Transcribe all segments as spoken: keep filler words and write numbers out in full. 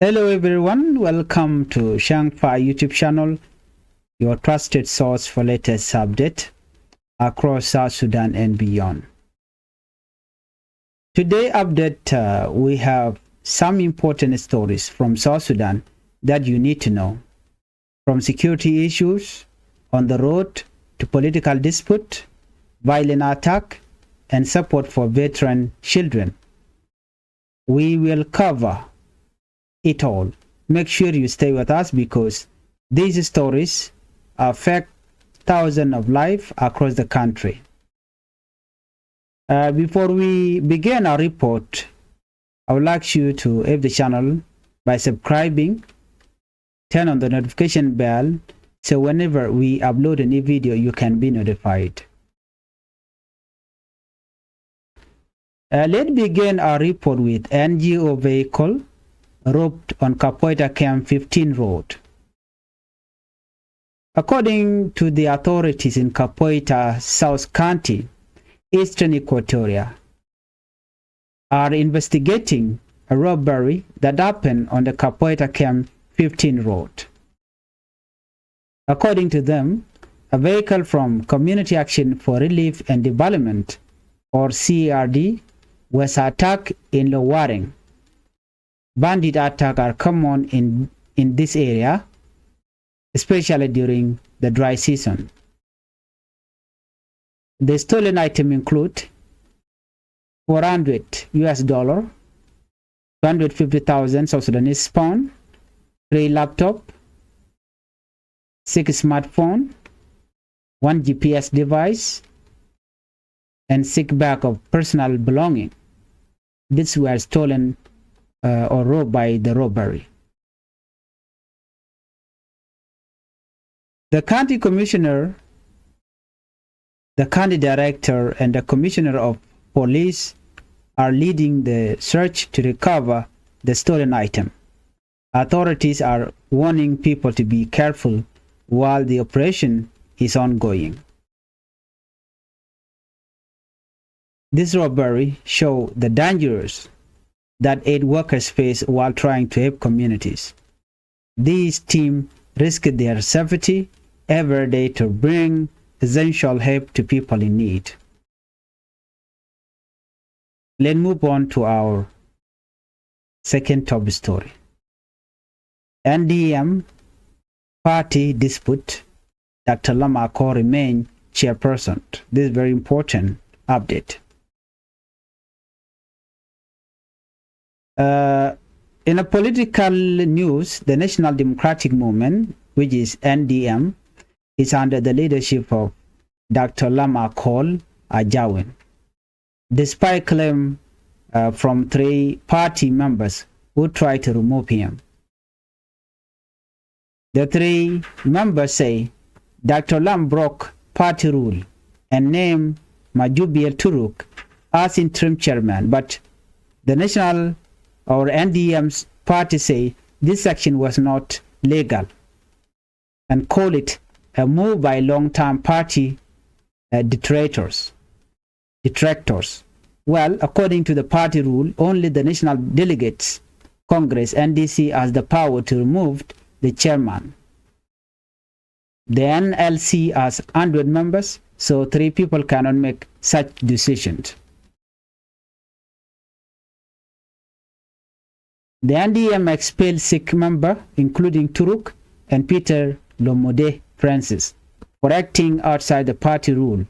Hello everyone, welcome to Shangfa YouTube channel, your trusted source for latest update across South Sudan and beyond. Today update, uh, we have some important stories from South Sudan that you need to know. From security issues on the road to political dispute, violent attack, and support for veteran children. We will cover it all. Make sure you stay with us because these stories affect thousands of lives across the country. Uh, before we begin our report, I would like you to help the channel by subscribing, turn on the notification bell, so whenever we upload a new video, you can be notified. Uh, let's begin our report with N G O vehicle robbed on Kapoeta Camp fifteen road. According to the authorities in Kapoeta, South County, Eastern Equatoria, are investigating a robbery that happened on the Kapoeta Camp fifteen road. According to them, a vehicle from Community Action for Relief and Development, or C A R D, was attacked in Lowareng. Bandit attack are common in, in this area, especially during the dry season. The stolen item include four hundred U S dollar, two hundred fifty thousand South Sudanese pound, three laptop, six smartphone, one G P S device, and six bag of personal belonging. These were stolen, uh, or robbed by the robbery. The county commissioner, the county director, and the commissioner of police are leading the search to recover the stolen item. Authorities are warning people to be careful while the operation is ongoing. This robbery show the dangers that aid workers face while trying to help communities. These team risk their safety every day to bring essential help to people in need. Let's move on to our second top story. N D M party dispute, Doctor Lam Akol remain chairperson. This is very important update. Uh, in a political news, the National Democratic Movement, which is N D M, is under the leadership of Doctor Lam Akol Ajawin, despite claim, uh, from three party members who try to remove him. The three members say Doctor Lam broke party rule and named Majubiel Turuk as interim chairman, but the national or N D M's party say this action was not legal and call it a move by long-time party, uh, detractors. Detractors. Well, according to the party rule, only the National Delegates Congress, N D C, has the power to remove the chairman. The N L C has hundred members, so three people cannot make such decisions. The N D M expelled six member, including Turuk and Peter Lomode Francis, for acting outside the party rule.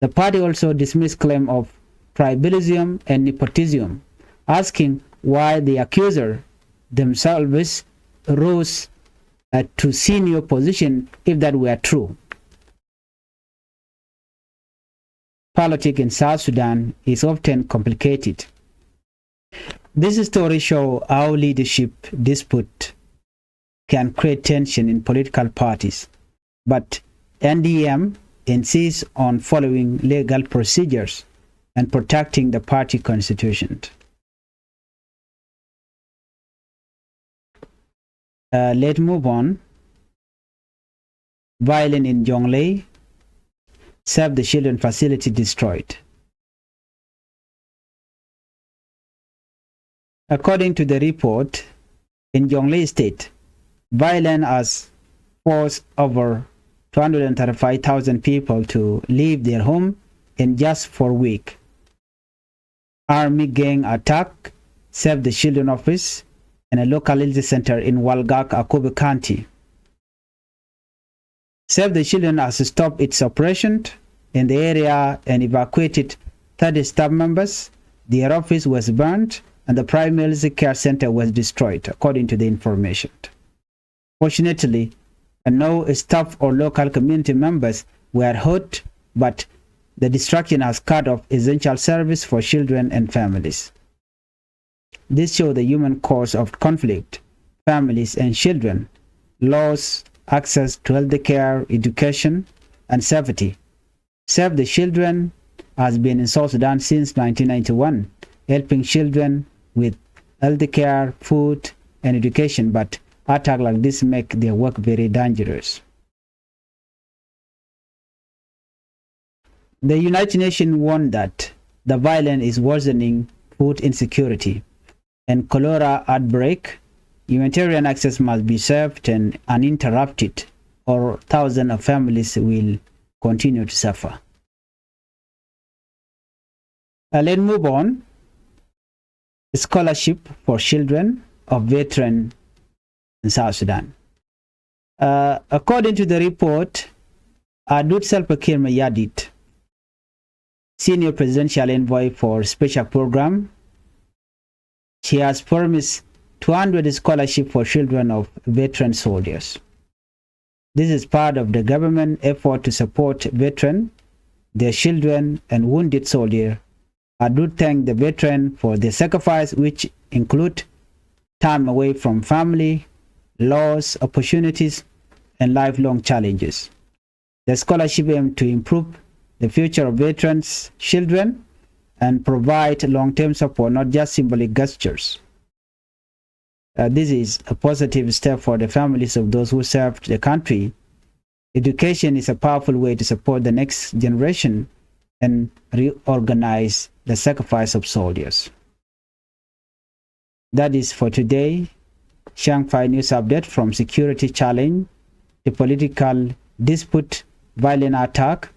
The party also dismissed claim of tribalism and nepotism, asking why the accuser themselves rose, uh, to senior position if that were true. Politics in South Sudan is often complicated. This story show how leadership dispute can create tension in political parties, but N D M insists on following legal procedures and protecting the party constitution. Uh, let's move on. Violence in Jonglei, Save the Children facility destroyed. According to the report, In Jonglei State, violence has forced over two hundred and thirty-five thousand people to leave their home in just four weeks. Army gang attack, Save the Children office and a local health center in Walgak, Akobo County. Save the Children has stopped its operation in the area and evacuated thirty staff members. Their office was burned and the primary care center was destroyed, according to the information. Fortunately, no staff or local community members were hurt, but the destruction has cut off essential service for children and families. This shows the human cause of conflict. Families and children lost access to health care, education, and safety. Save the Children has been in South Sudan since nineteen ninety-one, helping children with health care, food, and education, but attack like this make their work very dangerous. The United Nations warned that the violence is worsening food insecurity and cholera outbreak. Humanitarian access must be saved and uninterrupted, or thousands of families will continue to suffer. Uh, let's move on. Scholarship for children of veteran in South Sudan. Uh, according to the report, Adut Salva Kiir Mayardit, senior presidential envoy for special program, she has promised two hundred scholarship for children of veteran soldiers. This is part of the government effort to support veteran, their children, and wounded soldier. Adut thank the veteran for their sacrifice, which include time away from family, loss, opportunities, and lifelong challenges. The scholarship aim to improve the future of veterans' children and provide long-term support, not just symbolic gestures. Uh, this is a positive step for the families of those who served the country. Education is a powerful way to support the next generation and reorganize the sacrifice of soldiers. That is for today. Chiang Fai news update, from security challenge to political dispute, violent attack,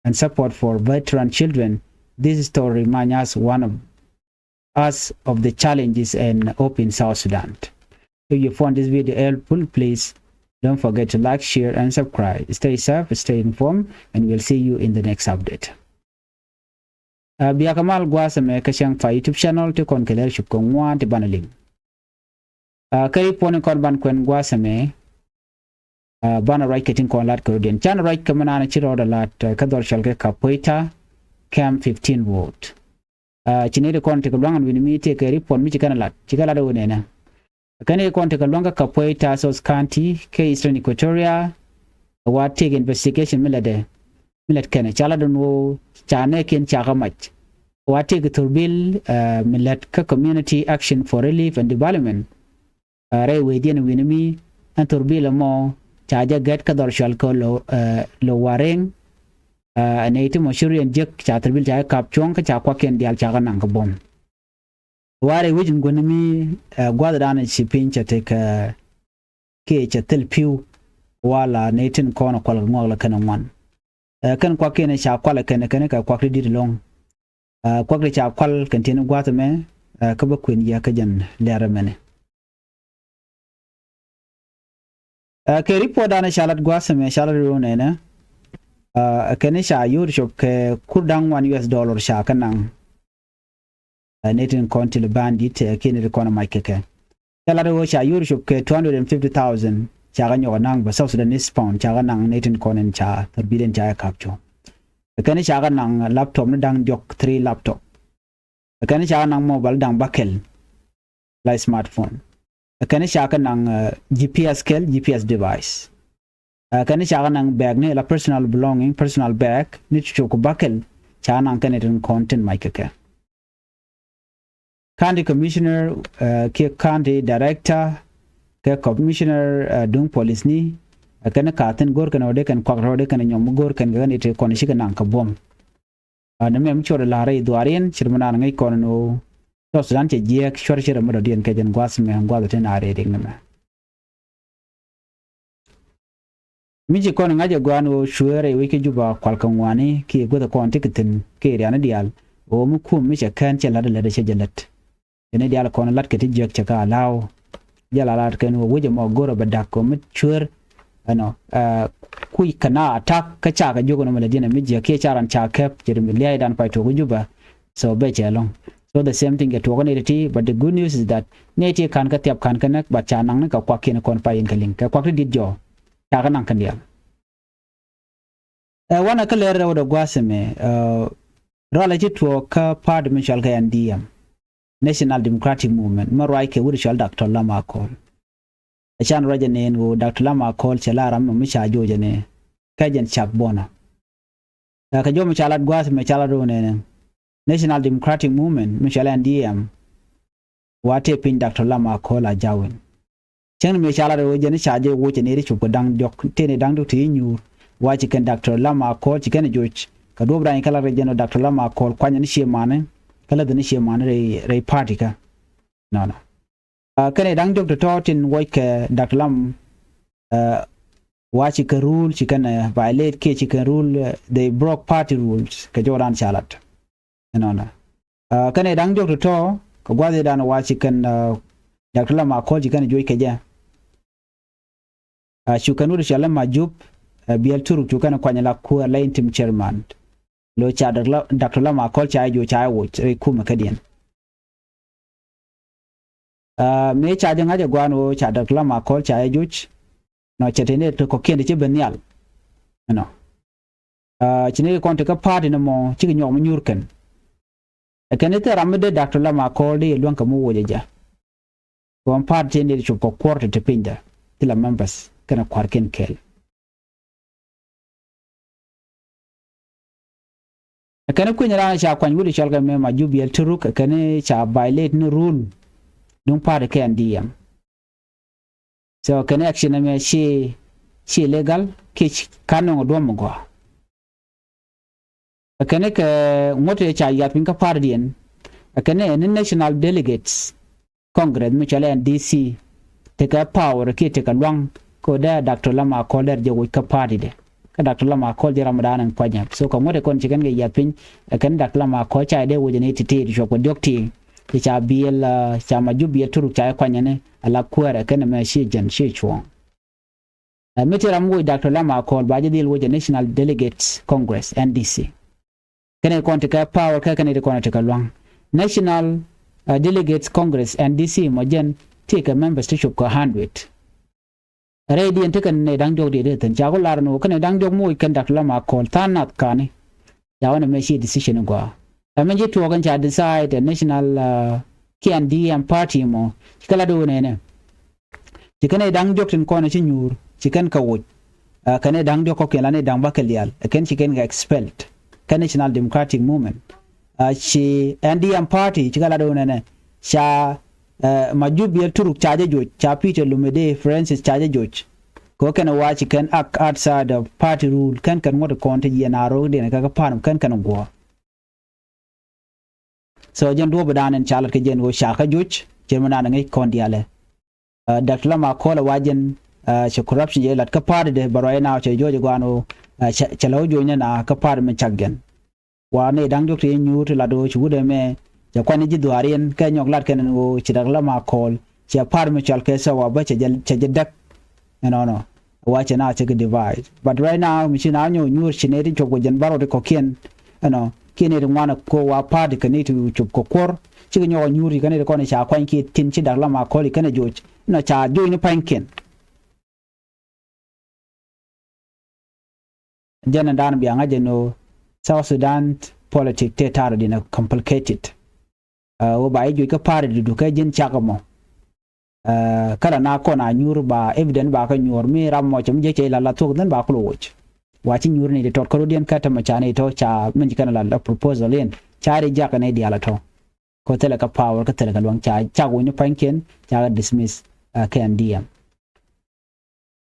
and support for veteran children. This story reminds us one of us of the challenges and hope in South Sudan. If you found this video helpful, please don't forget to like, share, and subscribe. Stay safe, stay informed, and we'll see you in the next update. Uh, bia kɛ mal gua̱a̱th ɛmɛ kä Chiang Fai YouTube channel ti kɔn kɛ lɛr cup kɛ ŋuan ti banɛ liŋ. Uh, kä ri puɔni kɔn ban kuɛn gua̱a̱th ɛmɛ, uh, banɛ ruac kɛ tin kɔn lat kɛ rɔ̱diɛn. Canɛ ruac kɛ mɛ naan ci rɔɔdɛ lat, uh, kä dhɔr cɔl kɛ Kapoeta, Camp fifteen Road. Uh, ci ni ti kɔn ti kɛ luaŋ ɛn wi̱ni mi ti kɛ ri puɔn mi ci kɛn lat, ci kɛ lat ɛ wä nɛnɛ. Kɛn i̱ kɔn tekɛ lua̱ŋ kä Kapoeta South County kä Eastern Equatoria. Wa tëëk investigation mi lɛtdɛ, mi lɛt kɛnɛ ca lat dun ɣöö ca nɛɛkiɛn ca kä mac. Wa tëëk thurbil, uh, mi lɛt kä Community Action for Relief and Development. Uh, rɛy wecdiɛn wi̱ni mi ɛn thurbil ɛmɔ ca jɛ gɛt kä dhɔr cual kä lo, uh, lo Wareng. Uh, ɛn iti mɔ curiɛn jek ca thurbil ca kap cuɔ̱ŋ kä ca kuakiɛn diaal ca kä naŋ kä buɔ̱m. Warɛ wi̱c in guäni mi, eh, gua̱thdan ci piny cɛ tekɛ kiɛ cɛ thil pi̱w. Wala ni tin kɔn kual kɛ ŋuak la kɛn ŋuan. Eh, kɛn kuak kiɛn ca kual kɛn kɛn kɛ kuak ti dit lɔŋ. Eh, kuak ti ca kual kɛn tin gua̱th mɛ, eh, kä bä kuën yɛ kä jɛn lɛr mɛni. Eh, kɛ report dan ca lat gua̱th mɛ ca lat ri wä nɛnɛ. Eh, kɛn ca yot cop kɛ kur da̱ŋ wan U S dollar ca kä naŋ. Eh, ni tin kɔn ti li bandit, eh, kiɛ ni ti kɔn mac kɛ kɛ. Cɛ lat ɣöö ca yur cop kɛ two hundred and fifty thousand ca kɛ nyɔk naŋ bä South Sudanese pound ca kɛ naŋ ni tin kɔn in ca thurbil in ca kɛ kap cu. Kɛn ca kɛ naŋ laptop ni da̱ŋ diɔk, three laptop. Kɛn ca kɛ naŋ mobile da̱ŋ bäkɛl, la smartphone. Kɛn ca kɛ naŋ, eh, G P S kɛl, G P S device. Eh, kɛn ca kɛ naŋ bag ni la personal belonging, personal bag ni cucuk ku bäkɛl ca kɛ naŋ kɛn tin kɔn tin mac kɛ kɛ. County Commissioner, eh, kiɛ County Director kɛ Commissioner, eh, duŋ police ni, eh, kɛn ka thin go̱r kɛn ɣöö dee kɛn kuak rɔɔdɛ kɛn nyɔm go̱r kɛn kɛ kɛn iti kɔn cikɛ naŋ kɛ buɔ̱m. Eh, ni mɛm cot la rɛy dhuaar in cir mi naan ŋäc kɔn ni ɣöö South Sudan cɛ jiɛɛk cuɔr ci rɛ mi dɔ̱diɛn kɛ jɛn gua̱th mɛ gua̱th tin a rɛy rik ni mɛ. Mi ci kɔn ŋa̱c ɛ gua̱a̱n ɣöö cuëër rɛy wec kä Juba kual kɛ ŋuani kiɛ guäth ɛ kɔn ti kɛ thi̱n kiɛ riani diaal ɣöö mi kum mi cɛ kɛn cɛ la̱t ɛ lät ɛ cɛ jɛ lät. Kɛn i̱ diaal kɔn la̱t kɛ ti jiäk cɛ ka allow. Jɛ la la̱t kɛn ɣöö wec ɛmɔ go̱r ɛ bɛ da̱k kɛ mi cuëër ɛnɔ kuc kɛ na attack kä ca kɛ jiök ɛnɔ mɛ lät yɛn ɛ mi jiäk kiɛ ca ran ca kɛp cɛ ri mi lia̱a̱cdan pay tuɔɔk kä Juba. So bɛ cɛ ɛlɔ̱ŋ. So the same thing kɛ tuɔɔk ni ti ti, but the good news is that ni ti ka̱n kä thiap ka̱n kä näk, but ca naŋ ni kɛ kuak kiɛn kɔn pay in kɛ liŋ kɛ kuak ti dit jɔɔ. Ca kɛ naŋ kɛn diaal. Ɛ wanɛ kä lɛr rɛw dɛ gua̱a̱th ɛmɛ, ɛ, rɔalɛ ci tuɔɔk kä party mi cɔal kɛ N D M, National Democratic Movement, mi ruac kɛ wut cɔal Doctor Lam Akol. Ɛ can ruac ɛ nɛn ɣöö Doctor Lam Akol cɛ la ram mi ca joc ɛ nɛ kɛ jɛn cak buɔnɔ. Ɛ kɛ jɔm ca lat gua̱a̱th mɛ ca lat run ɛnɛ National Democratic Movement mi cɔal N D M. Wa tëë piny Doctor Lam Akol a ja̱win. Cäŋ ni mëë ca lat rɛ wee jɛn i̱ ca jɛ woc ɛ nɛy ti cop kɛ da̱ŋ diɔ̱k tëë ni da̱ŋ diɔ̱k ti i̱ nyuur. Wa ci kɛn Doctor Lam Akol ci kɛn ɛ joc kɛ duɔ̱p rany kä lat rɛ jɛn ɔ Doctor Lam Akol kuany ni cie mani kä läth ni cie mani rɛy, rɛy party kä. Nɔnɔ. Ɛ kɛn i̱ da̱ŋ diɔ̱k ti tɔ̱ tin woc kɛ Doctor Lam, ɛ, wa ci kɛ rule ci kɛn, ɛ, violate kiɛ ci kɛn rule, ɛ, they broke party rules kɛ jɔwdan ca lat. Ɛnɔnɔ. Ɛ kɛn i̱ da̱ŋ diɔ̱k ti tɔ̱ kɛ gua̱th i̱ dan wa ci kɛn, ɛ, Doctor Lam Akol ci kɛn ɛ juɔc kɛ jɛ. Ɛ cu kɛn wut cɔl ɛ Majup, ɛ, Biɛl Turuk cu kɛn ɛ kuany la kuäär la interim chairman. Lo ca Doctor Lam Akol ca ɛ juɔc ca ɛ woc rɛy kumɛ kädiɛn. Ɛ mëë ca jɛ ŋa̱c ɛ gua̱a̱n ɣöö ca Doctor Lam Akol ca jɛ joc. Nɔ cɛ tëë ni ti kɔ̱kiɛn ti ci ben nhial. Ɛnɔ. Ɛ ci ni kɔn ti kä party ni mɔ cikɛ nyuɔk mi nyuur kɛn. Ɛ kɛn i̱ thil ram mi dee Doctor Lam Akol dee yɛ luäŋ kɛ mi woc ɛ jɛ. Kɔn party ni ti cop kɛ kuɔr ti ti pinydɛ ti la members kɛnɛ kua̱rkiɛn kɛɛl. Ɛ kɛn i̱ kui̱ny raan ca kuany wut i̱ cɔl kɛ mɛ Majup Biɛl Turuk ɛ kɛn i̱ ca violate ni rule duŋ party kɛ N D M. So kɛn i̱ action ɛmɛ ci, ci legal kiɛ ci ka̱n nɔŋ ɛ duɔ̱m mi gɔaa. Ɛ kɛn i̱ kɛ ŋuɔ̱t ëë ca yath piny kä party diɛn. Ɛ kɛn i̱ ɛn i̱ National Delegates Congress mi cɔl N D C tekɛ power kiɛ tekɛ luaŋ kɛ ɣöö dee Doctor Lam Akol dee jɛ woc kä party dɛ. Kä Doctor Lam Akol jɛ ram dan in kuanyɛ. So kɛ ŋuɔ̱t ɛ kɔn ci kɛn kɛ yath piny ɛ kɛn Doctor Lam Akol ca dee woc ni ti ti ti cuɔp kɛ diɔ̱k ti. Ti ca Biɛl, ɛ, ca Majup Biɛl Turuk ca kuanyɛ ni ala kuäärɛ kɛn mɛ ci jɛn ci cuɔ̱ɔ̱ŋ. Ɛ mi ti ram woc Doctor Lam Akol ba jɛ dhil woc ɛ National Delegates Congress, N D C. Kɛnɛ kɔn ti kɛ power kɛ kɛnɛ ti kɔn ti kɛ luaŋ. National, ɛ, Delegates Congress, N D C, mɔ jɛn ti kɛ members ti cop kɛ hundred. Rɛy diɛn ti kɛn nɛ da̱ŋ diɔk diɛ dee thi̱n ca ku lar ni wä kɛnɛ da̱ŋ diɔk mi woc kɛn Doctor Lam Akol tha̱a̱ŋ nath kani. Ca wä nɛ mɛ ci decision in gɔaa. Ɛ mɛ ji̱ tuɔɔk in ca decide ɛ national, ɛ, kiɛ N D M party mɔ ci kɛ lat wä nɛnɛ. Ci kɛn ɛ da̱ŋ diɔk tin kɔn ci nyuur ci kɛn kɛ woc. Ɛ kɛn ɛ da̱ŋ diɔk kɔkiɛn lan ɛ da̱ŋ bä kɛ lial ɛ kɛn ci kɛn kɛ expelled kɛn National Democratic Movement. Ɛ ci N D M party ci kɛ lat wä nɛnɛ ca, ɛ, Majup Biɛl Turuk ca jɛ joc ca Peter Lumide Francis ca jɛ joc. Kɛ kɛn ɛ wa ci kɛn act outside of party rule kɛn kɛn ŋuɔ̱t kɔn ti jiɛn a ro̱o̱k diɛn kɛ kɛ party kɛn kɛn guɔ̱ɔ̱r. So jɛn duɔ̱ɔ̱p dan in ca lat kɛ jɛn ɣöö ca kä joc cɛ mi naan ŋi̱c kɔn diaalɛ. Ɛ, Doctor Lam Akol ɛ wa jɛn, ɛ, cɛ corruption jɛ lat kä party dɛ bɛ ruac in a cɛ joc ɛ guan ɣöö, ɛ, cɛ, cɛ lɛ wä joc ni na kä party mi cak jɛn. Wa ni da̱ŋ diɔk ti nyuur ti lat ɣöö ci wut ɛmɛ cɛ kuany ji̱ dhuaar yɛn kɛ nyɔk lat kɛn ɛn ɣöö ci Doctor Lam Akol cɛ party mi cɔal kɛ sɛ wa bä cɛ jɛ, cɛ jɛ däk. Ɛnɔnɔ. Wa cɛ na cɛ kɛ divide. But right now mi ci na nyɔk nyuur ci nɛ ti cop kɛ jɛn bärɔw ti kɔ̱kiɛn. Ɛnɔ kiɛ nɛ ti ŋuan ko wa party kɛ nɛ ti cop kɛ kuɔr. Cikɛ nyɔk nyuur ci kɛ nɛ ti kɔn ca kuany kiɛ tin ci Doctor Lam Akol kɛn ɛ joc. Ɛnɔ ca joc ni pa̱nykiɛn. Jɛn ɛn dan bia ŋa̱c ɛn ɣöö South Sudan politic tëë ta̱rä diɛn ɛ complicated. Ɛ ɣöö ba i̱ joc kä party dudu kɛ ji̱n cak ɛmɔ. Ɛ, kä la na kɔn a nyuur ba evident ba kä nyuɔr mi ram mɔ cɛ mi jɛ cɛ la la thuɔk dhin ba kulo woc. Wa ci nyuur ni di tɔt kä rodiɛn kä tämɛ ca ni tɔ ca min ci kɛn la la proposal in ca ri jak ni dial a tɔ. Kɔ thilɛ kä power kä thilɛ kä luaŋ ca ca wuni pa̱nykiɛn ca kä dismiss, ɛ, kɛ N D M.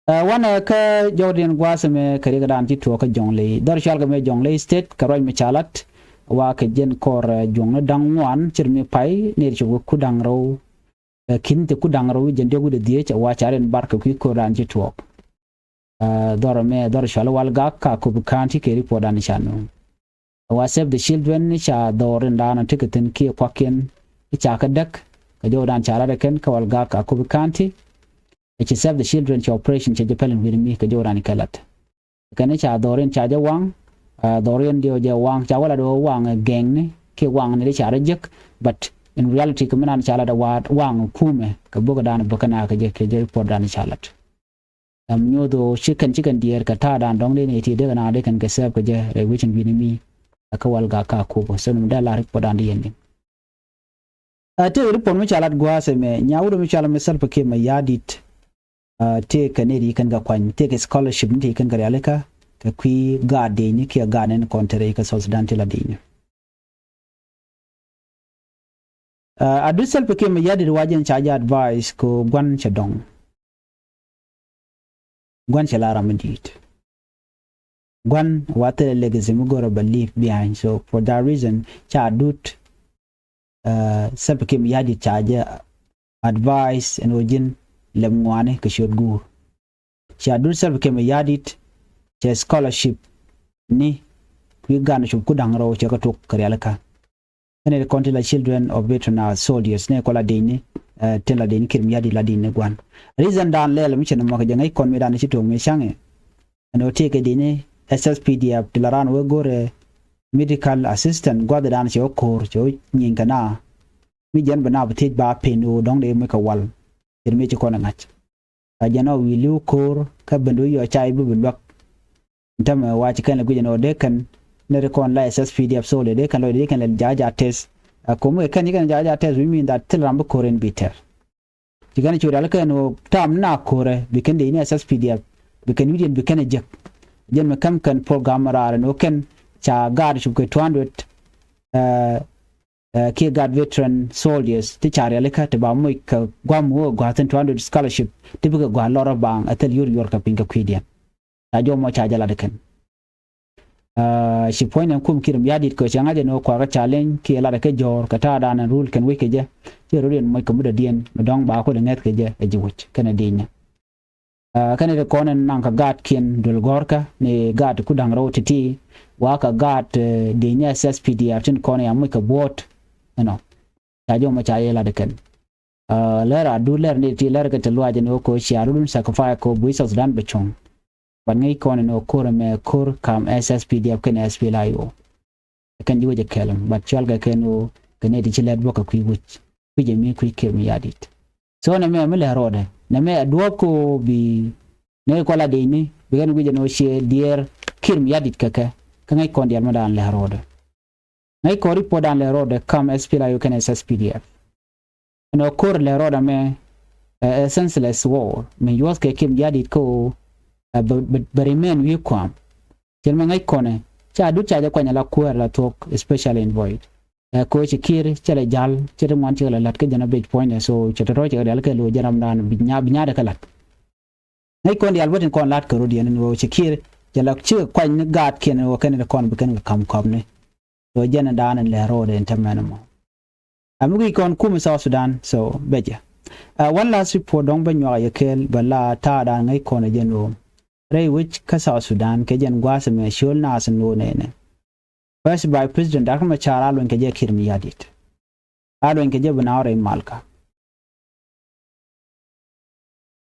Ɛ, wanɛ kä jɔwdiɛn gua̱a̱th mɛ kɛ riɛk dan ci tuɔɔk kä Jonglei dhɔr cual kɛ mɛ Jonglei State kɛ ruac mi ca lat. wa kɛ jɛn kɔr, ɛ, juɔ̱ŋni da̱ŋ ŋuan cir mi pay ni cop kɛ ku da̱ŋ rɛw, ɛ, ki̱n ti ku da̱ŋ rɛw jɛn diɔ̱k wi̱cdɛ dhieec, ɛ, wa ca rin bar kɛ kui̱ ko̱r dan ci tuɔɔk. Ɛ, dhɔr mɛ dhɔr cual Walgak Akobo County kɛ report dan ca nööŋ. Wa Save the Children ca dhɔr in dan ti kɛ thi̱n kiɛ kuakiɛn i̱ ca kɛ däk kɛ jɔw dan ca lat ɛ kɛn kä Walgak Akobo County. Ɛ ci Save the Children ci operation cɛ jɛ pɛl in wi̱ni mi kɛ jɔw dan ikɛ lat. Kɛn i̱ ca dhɔr in ca jɛ waŋ, ɛ, dhɔr in diɛw jɛ waŋ ca wä lat ɛ waŋ ɛ gɛŋni kiɛ waŋni di ca rɔ jek, but in reality kɛ mi nan ca lat ɛ wa waŋ kumɛ kɛ bok dan bok kɛ na kɛ jɛ kɛ jɛ report dan ca lat. Ɛm, nyuuth ɣöö ci kɛn ci kɛn diɛɛr kɛ ta̱a̱dan dɔ̱ŋ dee ni ti dee kɛ na dee kɛn kɛ sɛɛp kɛ jɛ rɛy wecin wi̱ni mi. Ɛ kä Walgak Akobo. So ni mi dee la report dan di yɛn di. Ɛ, tëëk report mi ca lat gua̱a̱th ɛmɛ, nyawut mi ca lat mi Salva Kiir Mayardit. Ɛ, tëëk kɛ ni ri kɛn kɛ kuany, tëëk kɛ scholarship ni ti kɛn kɛ rialikä kɛ kui̱ gaat dieyni kiɛ gaat ni kɔn te rɛy kɛ South Sudan ti la dieyni. Ɛ, a duc Salva Kiir Mayardit wa jɛn ca jɛ advice kɛ gua̱n cɛ dɔ̱ŋ. Gua̱n cɛ la ram mi di̱i̱t. Gua̱n wa thilɛ legacy mi go̱rɛ bɛ leave behind. So for that reason ca dut, ɛ, Salva Kiir Mayardit ca jɛ advice ɛn ɣöö ji̱n lɛm ŋuani kɛ ciöt guur. Ca dut Salva Kiir Mayardit cɛ scholarship ni kui̱ gan cop ku da̱ŋ rɛw cɛ kɛ tok kɛ rialikä. Kɛn ɛ kɔn ti la children of veteran, ɛ, soldiers ni kɔ la dieyni, ɛ, tin la dieyni Kiir Mayardit la dieyni gua̱n. Reason dan lɛl mi cɛ ni mɔk jɛ ŋäc kɔn mi dan ci tuɔɔk mi ca̱ŋɛ. Ɛn ɣöö tëëkɛ dieyni S S P D F ti la raan wee go̱rɛ medical assistant gua̱th dan cɛ wä ko̱r cɛ wä nyieny kɛ na. Mi jɛn bi na bi thiec ba pen ɣöö dɔ̱ŋ dee mi kɛ wal. Cɛ mi ci kɔn ɛ ŋa̱c. Ka jɛn ɔ wi̱i̱ li̱w ko̱o̱r kä ben du yɔ ca i̱ bi bi luäk. Tämɛ wa ci kɛn lɛ guic ɛn ɣöö dee kɛn ni ri kɔn la S S P D F soldier dee kɛn lɔcdɛ dee kɛn lɛ ja̱a̱ ja̱a̱ tɛth. Ɛ ko̱mi kɛ kɛn ci kɛn ja̱a̱ ja̱a̱ tɛth, which mean that thil ram bi ko̱r in bi tɛr. Ci kɛn ci rial kɛn ɣöö tam na ko̱rɛ bi kɛn dee ni S S P D F bi kɛn wi̱diɛn bi kɛn ɛ jek. Jɛn mi käm kɛn program raar ɛn ɣöö kɛn ca gaat cop kɛ two hundred, ɛ, ɛ, kiɛ gaat veteran soldiers ti ca rialikä ti ba moc kɛ gua̱a̱m wä gua̱a̱thin two hundred scholarship ti bikɛ gua̱a̱ lɔr baŋ ɛ thil yor yor kɛ piny kɛ kui̱diɛn. Ca jɔmɔ ca jɛ lat kɛn. Ɛ, ci puɔ̱ny nɛn kum Kiir Mayardit kɛ cɛ ŋa̱c ɛn ɣöö kuakä ca leny kiɛ lat kɛ jɔ̱ɔ̱r kɛ ta̱a̱dan ɛn rul kɛn wec kɛ jɛ. Ci rot yɛn moc kɛ mudɔ̱diɛn mi dɔ̱ŋ ba kulɛ ŋɛth kɛ jɛ ɛ ji̱ wec kɛnɛ di̱i̱nyɛ. Ɛ, kɛnɛ ti kɔn in naŋ kɛ gaatkiɛn duel gɔ̱rkä ni gaat ku da̱ŋ rɛw ti̱ti̱. Wa kɛ gaat, ɛ, dieny S S P D F tin kɔn in a muc kɛ buɔ̱ɔ̱t. Ɛnɔ ca jɔmɔ ca yɛ lat kɛn. Ɛ, lɛr a du lɛr ni ti lɛr kɛ ti luac ni wä ko̱ cia rudun sacrifice ko̱ bui̱ South Sudan bɛ cuɔ̱ŋ. Ban ŋäc kɔn in wä ko̱r ɛmɛ ko̱r kam S S P D F kɛnɛ S P L A I O. Kɛn ji̱ wec ɛ kɛl, but cual kɛ kɛn ɣöö kɛ nɛy ti ci lɛt bä kɛ kui̱ wec. Kui̱ jɛ mi kui̱ Kiir Mayardit. So nɛmɛ mi lɛ rɔɔdɛ nɛmɛ ɛ duɔ̱ɔ̱p kɛ ɣöö bi nɛy kuala diecni bi kɛn guic ɛn ɣöö ciɛ diɛɛr Kiir Mayardit kɛ kɛ. Kä ŋäc kɔn diaal mi daan lɛ rɔɔdɛ. Ŋäc kɔn report daan lɛ rɔɔdɛ kam S P L A I O kɛnɛ S S P D F. Ɛn ɣöö ko̱r lɛ rɔɔdɛ mɛ ɛ senseless war mi yuɔth kɛ Kiir Mayardit kä ɣöö ɛ bɛ remain wi̱i̱ kua̱a̱m. Cien mɛ ŋäc kɔnɛ ca dut ca jɛ kuany ala kuäär ala thuɔ̱k, especially in Void. Ɛ koci Kiir cɛ lɛ jal cɛ ti ŋuan cɛ lɛ la̱t kä jɛn a bec puɔ̱nydɛ, so cɛ tɔ̱tɔ̱ cɛ rial kɛ lo̱c jɛn ramdan bi nya̱a̱dɛ kɛ la̱t. Ŋäc kɔn diaal bä tin kɔn la̱t kɛ rot yɛn ni ɣöö ci Kiir cɛ lɛ ci kuany ni gaatkiɛn ni ɣöö kɛn ni kɔn bi kɛn kɛ ka̱m kɔpni. So jɛn in daan in lɛ ro̱o̱dɛ in te mɛn mɔ. Ami guic kɔn kum South Sudan, so becɛ. Ɛ, one last report dɔ̱ŋ bä nyuak yɛ kɛɛl bä la ta̱a̱ daan ŋäc kɔn ɛ jɛn ɣöö rɛy wec kä South Sudan kɛ jɛn gua̱a̱th ɛmɛ ciöl naath nuɔɔnɛ nɛ. First Vice President Dr. Machar a luny kɛ jɛ Kiir Mayardit. A luny kɛ jɛ bi naath rɛy malkä.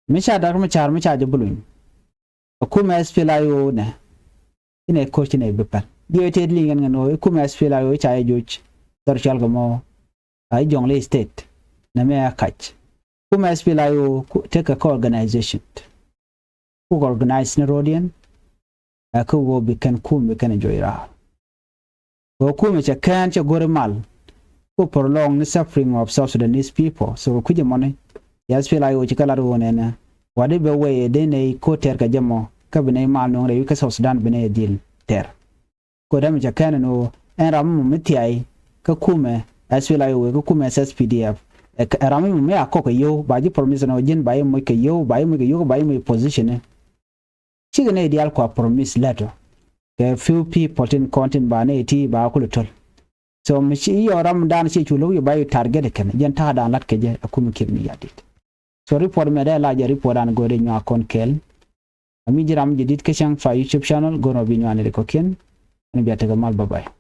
Mi ca Dr. Machar mi ca jɛ bi luny. Ɛ kumɛ S P L A I O nɛ. Inɛ ko̱r ci nɛ bi pɛl. Diɛ tëë liŋ kɛn kɛn ɣöö i̱ kumɛ S P L A I O i̱ ca jɛ joc. Dhɔr cɔal kɛ mɔ a i̱ Jonglei State. Nɛmɛ a kac. Kumɛ S P L A I O tekɛ kä organization. Kuk organize ni ro̱diɛn. Ɛ kä ɣöö bi kɛn kum bi kɛn ɛ joc raar. Ɣöö kumɛ cɛ kɛn cɛ go̱ri mal. Ku prolong ni suffering of South Sudanese people. So kɛ kui̱c ɛmɔni. Yɛ S P L A I O ci kɛ lat ɣöö nɛnɛ. Wa di bɛ wee dee nɛy ko̱ tɛr kɛ jɛ mɔ kä bi nɛy mal nuɔ̱ŋ rɛy wi̱c kä South Sudan bi nɛy dhil tɛr. Ko̱dɛ mi cɛ kɛn ɛn ɣöö ɛn ram mi mɔ mi thiay kä kumɛ S P L A I O wee kä kumɛ S S P D F. Ɛ ram mi mɔ mi a kɔk kɛ yio̱w ba ji̱ promise ɛn ɣöö ji̱n ba ji̱ moc kɛ yio̱w ba ji̱ moc kɛ yio̱w kä ba ji̱ moc position ni. Cikɛ nɛy diaal kua promise lɛt ɔ kɛ few people tin kɔn tin ba nɛy ti ba kulɛ töl. So mi ci i̱ yɔ ram dan ci cu lo̱k i̱ ba i̱ target kɛn jɛn ta̱a̱ dan lat kɛ jɛ ɛ kum kiɛn mi yadit. So report mɛ dee la jɛ report dan go̱o̱r i̱ nyuak kɔn kɛɛl. Ami ji̱ ram jadid kä cäŋ fa YouTube channel go̱o̱r mɛ bi nyuak ni ri kɔ̱kiɛn. Ɛn bia tekɛ mal, bye bye.